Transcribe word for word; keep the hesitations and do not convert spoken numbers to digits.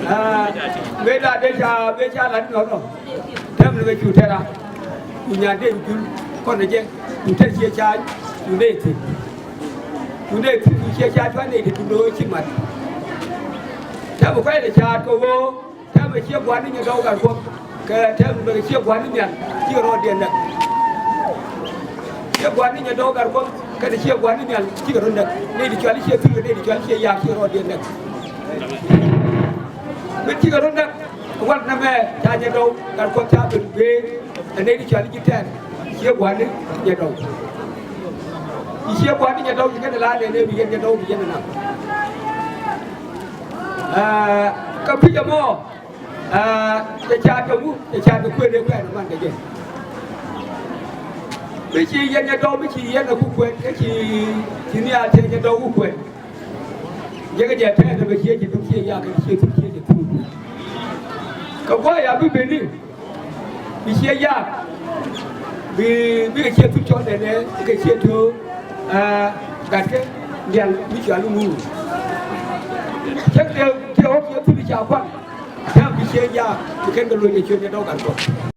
Aa, mëë da̱a̱ dee ca, mëë ca lat ni nɔnɔ. Tɛm ni bɛ cu tɛra. Cu nyan dee jul kɔn ni jɛ. Cu tɛr ciɛ ca, cu dee thi̱n. Cu dee thi̱n cu ciɛ ca cuan dee ti tun do̱o̱ ci mat. Tɛm kuay dee ca kɛ ɣöö tɛm bɛ ciɛ gua̱n ni nyɛ dɔw gat kuɔth. Kɛ tɛm bɛ ciɛ gua̱n ni nhial ci rɔɔdiɛn näk. Ciɛ gua̱n ni nyɛ dɔw gat kuɔth kɛ ciɛ gua̱n ni nhial ci rɔɔdiɛn näk. Dee ti cual ciɛ thil kɛ dee ti cual ciɛ yak ci rɔɔdiɛn näk. Mi cikɛ run däk wal nɛmɛ ca nyɛ dɔw gat kuɔth ca ben guëër. Ɛ nɛy ti cɔal i̱ ji̱ tɛɛr ciɛ gua̱ni nyɛ dɔw. Ci ciɛ gua̱ni nyɛ dɔw ci kɛn ɛ la nɛn ɛ bi yɛn nyɛ dɔw bi yɛn ɛ nam. Aa, kä pi̱c ɛmɔ, aa, cɛ ca kɛ ŋu, cɛ ca kɛ kuëën ëë kuɛɛn ɛ man kɛ jɛ. Mi ci yɛn nyɛ dɔw, mi ci yɛn ɛ ku kuɛn kä ci, ci nhial cɛ nyɛ dɔw ku kuɛn. Jekɛ jɛ tɛɛth ɛ bɛ ciɛ ji̱ thuk ciɛ yak kɛ ciɛ thuk ciɛ jɛ thuk. Kɛ gua̱a̱ ya bi beni bi ciɛ yak bi, bikɛ ciɛ thuk cɔl nɛnɛ kɛ ciɛ to̱o̱. Aa, gatkɛ diaal mi cɔal i̱ ŋuur. Cäŋ tëë, tëë ɣɔ̱k ciɛ thuk ca kuaŋ. Tɛ̈m bi ciɛ yak bi kɛn kɛ lo̱c ɛ ciöt ni dɔ̱k gat kɔn.